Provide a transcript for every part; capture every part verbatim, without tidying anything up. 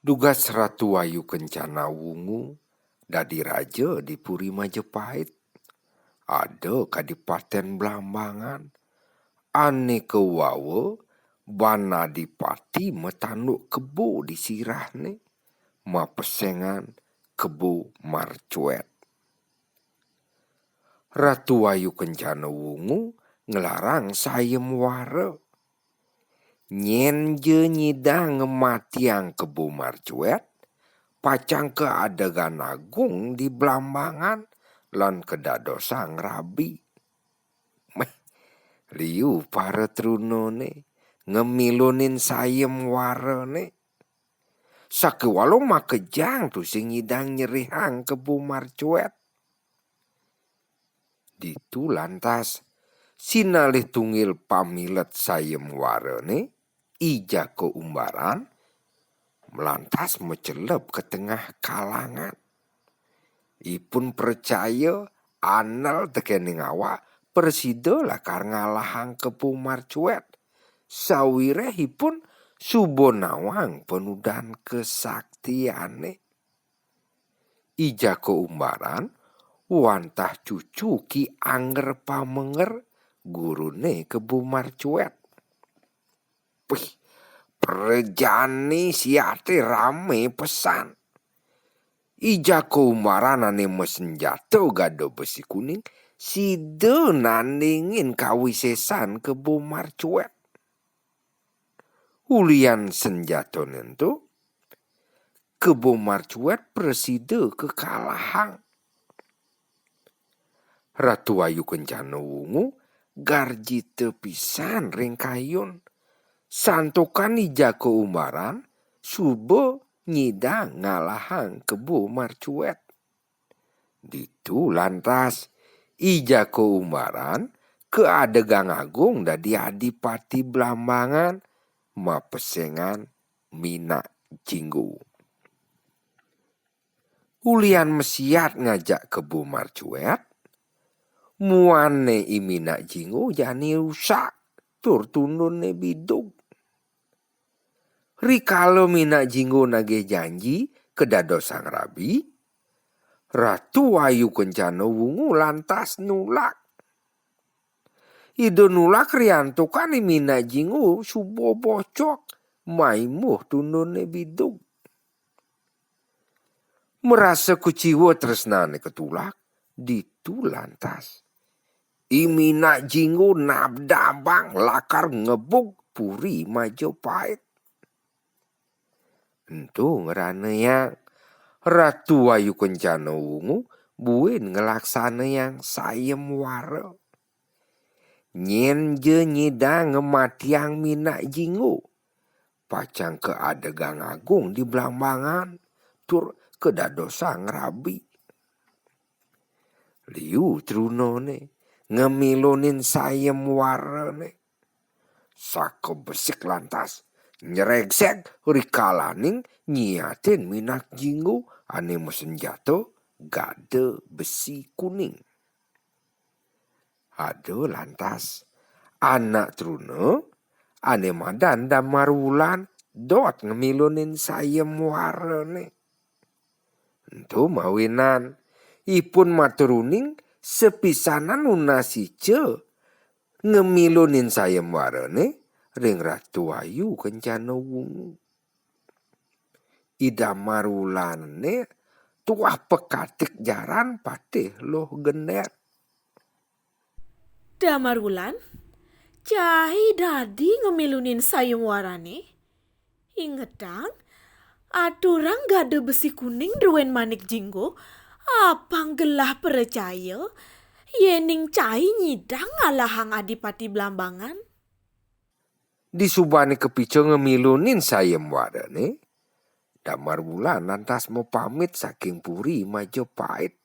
Dugas Ratu Ayu Kencana Wungu dadi raja di Puri Majapahit. Ada Kadipaten Blambangan, ane kawawa ban adipati matanduk kebo di sirahne, mapesengan Kebo Marcuet. Ratu Ayu Kencana Wungu nglarang sayemwara. Nyen ja nyidang ngamatiang Kebo Marcuet, pacang kaadegan agung di Blambangan lan kadadosang rabi. Meh, liu para trunane ngamilunin sayemwarane. Sakéwala makejang tusing nyidang nyerihang Kebo Marcuet. Ditu lantas, sinalih tunggil pamilet sayemwarane, I Jaka Umbaran, lantas macelep ka tengah kalangan. Ipun pracaya andel tekening awak prasida lakar ngalahang Kebo Marcuet, sawiréh ipun suba nawang panudan kasaktiane. I Jaka Umbaran wantah cucu Ki Angger Pamenger, gurune Kebo Marcuet. Wih, prajane siate rame pesan. I Jaka Umbaran ane masenjata gada besi kuning, sida nandingin kawisesan Kebo Marcuet. Ulian senjatane ento, Kebo Marcuet prasida kakalahang. Ratu Ayu Kencana Wungu garjita pisan ring kayun, santukan I Jaka Umbaran suba nyidang ngalahang Kebo Marcuet. Ditu lantas, I Jaka Umbaran kaadegang agung dadi Adipati Blambangan, mapesengan Minak Jinggo. Ulian masiat ngajak Kebo Marcuet, muanne I Minak Jinggo jani rusak tur tundunne bidug. Rikala Minak Jinggo nagih janji kadadosang rabi, Ratu Ayu Kencana Wungu lantas nulak. Ida nulak riantukan I Minak Jinggo suba bocok, maimuh tundunne bidug. Marasa kuciwa tresnane katulak, ditu lantas I Minak Jinggo nabdabang lakar ngebug Puri Majapahit. Ento ngranayang Ratu Ayu Kencana Wungu buin nglaksanayang sayemwara. Nyen ja nyidang ngamatiang Minak Jinggo, pacang kaadegang agung di Blambangan, tur kadadosang rabi. Liu trunane ngamilunin sayemwarane. Sakabesik lantas nyregseg rikalaning nyiatin Minak Jinggo ane masenjata gada besi kuning. Ada lantas anak truna ane madan Damar Wulan dot ngamilunin sayemwarane. Ento mawinan ipun matur uning sapisanan nunas ica ngamilunin sayemwarane ring Ratu Ayu Kencana Wungu. I Damar Wulane tuah pakatik jaran Patih Luh Gender. Damar Wulan, cai dadi ngamilunin sayemwarane. Ingetang, aturang gada besi kuning druen Manik Jinggo, apang gelah pracaya, yening cai nyidang ngalahang Adipati Blambangan. Disubane kapica ngamilunin sayemwarane, Damar Wulan lantas mapamit saking Puri Majapahit.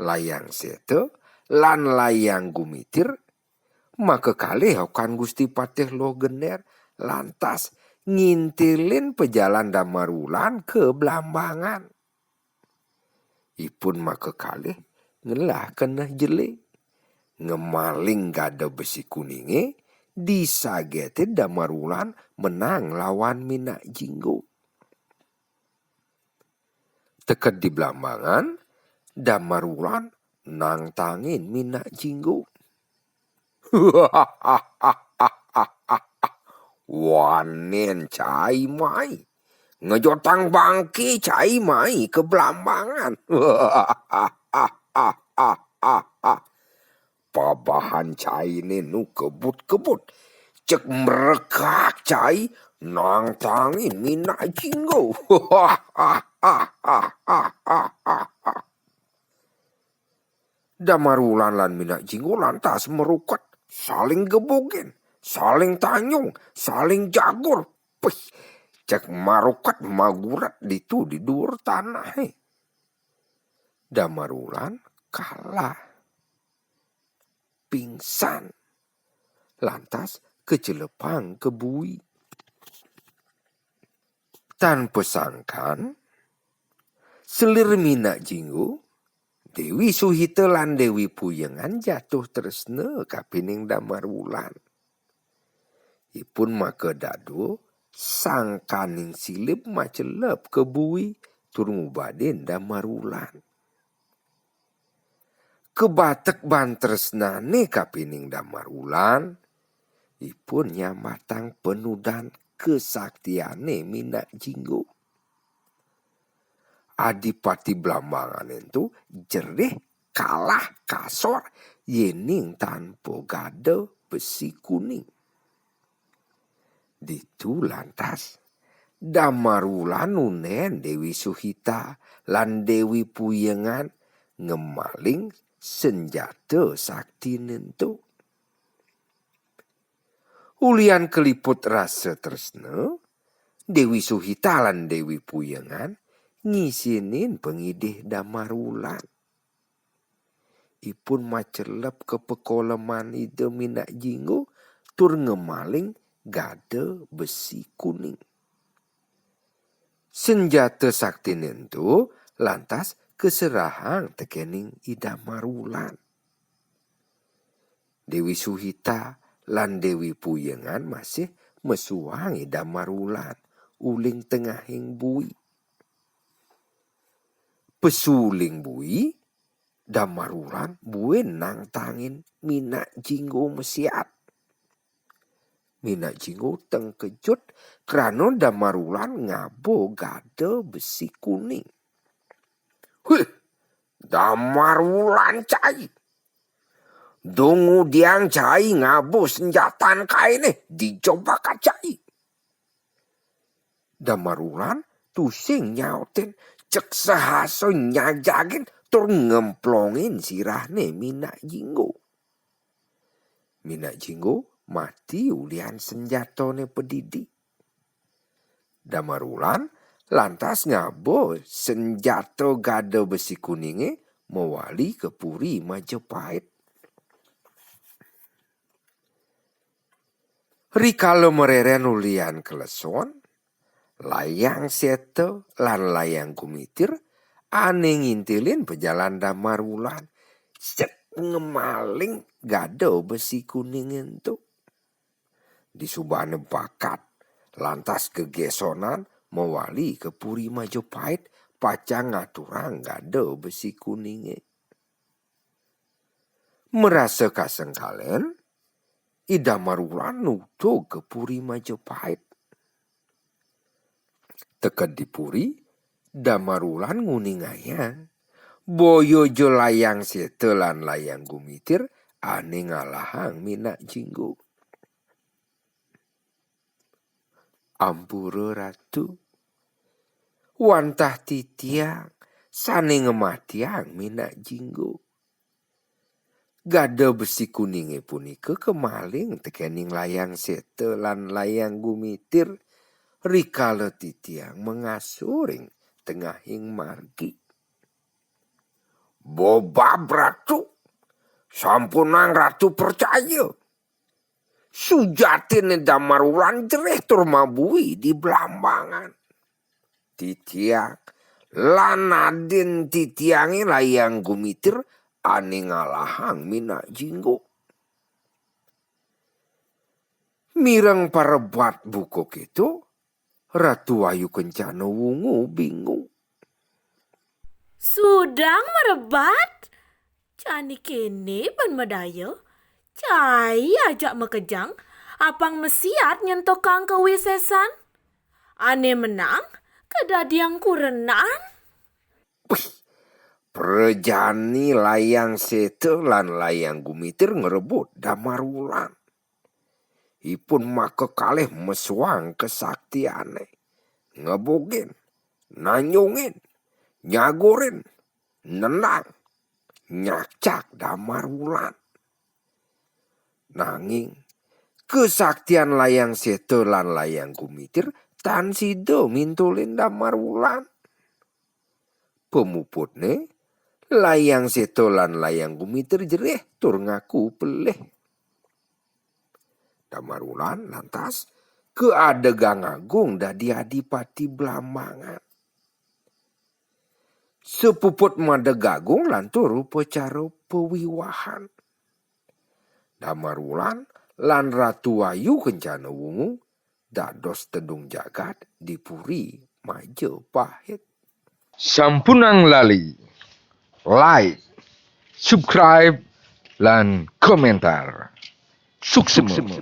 Layang Seta lan Layang Gumitir, makakalih okan Gusti Patih Luh Gender, lantas ngintilin pajalan Damar Wulan ka Blambangan. Ipun makakalih ngelah keneh jele. Ngemaling gada besi kuninge, disagetin Damar Wulan menang lawan Minak Jinggo. Teked di Blambangan, Damar Wulan nangtangin Minak Jinggo. Wanen cai mai. Ngejotang bangke cai mai ke Blambangan. Pabahan caine nu kebut-kebut. Cek merekak cai nangtangin Minak Jinggo. Damar Wulan lan Minak Jinggo lantas meruket, saling gebogen, saling tanyong, saling jagor. Pih, cek maruket magurat ditu di duur tanahe. Damar Wulan kalah. Pingsan. Lantas kecelepang ke bui. Tan pesangkan, selir Minak Jinggo, Dewi Suhita lan Dewi Puyengan jatuh tresna kapining Damar Wulan. Ipun maka dadua sangkaning silib macelep ke bui tur ngubadin Damar Wulan. Kebatek ban tresnane kapining Damar Wulan, ipun nyambatang panudan kesaktiane Minak Jinggo. Adipati Blambangan ento jerih kalah kasor yening tanpa gada besi kuning. Ditu lantas Damar Wulan nunden Dewi Suhita lan Dewi Puyengan ngemaling senjata saktine ento. Ulian kaliput rasa tresna, Dewi Suhita lan Dewi Puyengan ngisinin pangidih Damar Wulan. Ipun macelep ka pakoleman Ida Minak Jinggo tur ngemaling gada besi kuning. Senjata saktine ento lantas kaserahang tekening I Damar Wulan. Dewi Suhita lan Dewi Puyengan masih mesuang I Damar Wulan uling tengahing bui. Pesuling bui, Damar Wulan buin nangtangin Minak Jinggo masiat. Minak Jinggo tengkejut krana Damar Wulan ngaba gada besi kuning. "Huh, Damar Wulan cai. Dungudiang cai ngaba senjatan kaine, dija bakat cai." Damar Wulan tusing nyautin, cek sahasa nyajagin tur ngemplongin sirahne Minak Jinggo. Minak Jinggo mati ulian senjatane padidi. Damar Wulan lantas ngaba senjata gada besi kuninge mawali ka Puri Majapahit. Rikala mareren ulian kaleson, Layang Seta lan Layang Gumitir ane ngintilin pajalan Damar Wulan, set ngemaling gada besi kuning ento. Disubane bakat, lantas gegesonan mawali ka Puri Majapahit, pacang ngaturang gada besi kuninge. Marasa kasengkalen, I Damar Wulan nutug ka Puri Majapahit. Teked di puri, Damar Wulan nguningayang, boya ja Layang Seta lan Layang Gumitir ane ngalahang Minak Jinggo. "Ampura, Ratu. Wantah titiang sane ngamatiang Minak Jinggo." Gada besi kuninge punika kamaling tekening Layang Seta lan Layang Gumitir, rikala titiang mangasuh ring tengahing margi. "Bobab, Ratu. Sampunang Ratu percaya. Sujatine Damar Wulan jerih tur mabui di Blambangan. Titiang lan adin titiange Layang Gumitir ane ngalahang Minak Jinggo." Mireng parebat buka keto, Ratu Ayu Kencana wungu bingung. Sudang merebat? Jani kene ban madaya, cai ajak makejang, apang masiat nyentukang kawisesan. Ane menang, kadadiang kurenan. Pih, prajani Layang Seta lan Layang Gumitir ngrebut Damar Wulan. Ipun maka kalih mesuang kesaktiane. Ngebugin, nanjungin, nyagurin, nendang, nyakcak Damar Wulan. Nanging kesaktian Layang Seta lan Layang Gumitir tan sida mintulin Damar Wulan. Pamuputne, Layang Seta lan Layang Gumitir jerih tur ngaku pelih. Damar Wulan lantas kaadegang agung dadi adipati Blambangan. Sapuput madeg agung lantur upacara pawiwahan. Damar Wulan lan Ratu Ayu Kencana Wungu dados tedung jagat di Puri Majapahit. Sampunang lali like, subscribe, lan komentar. Suksma.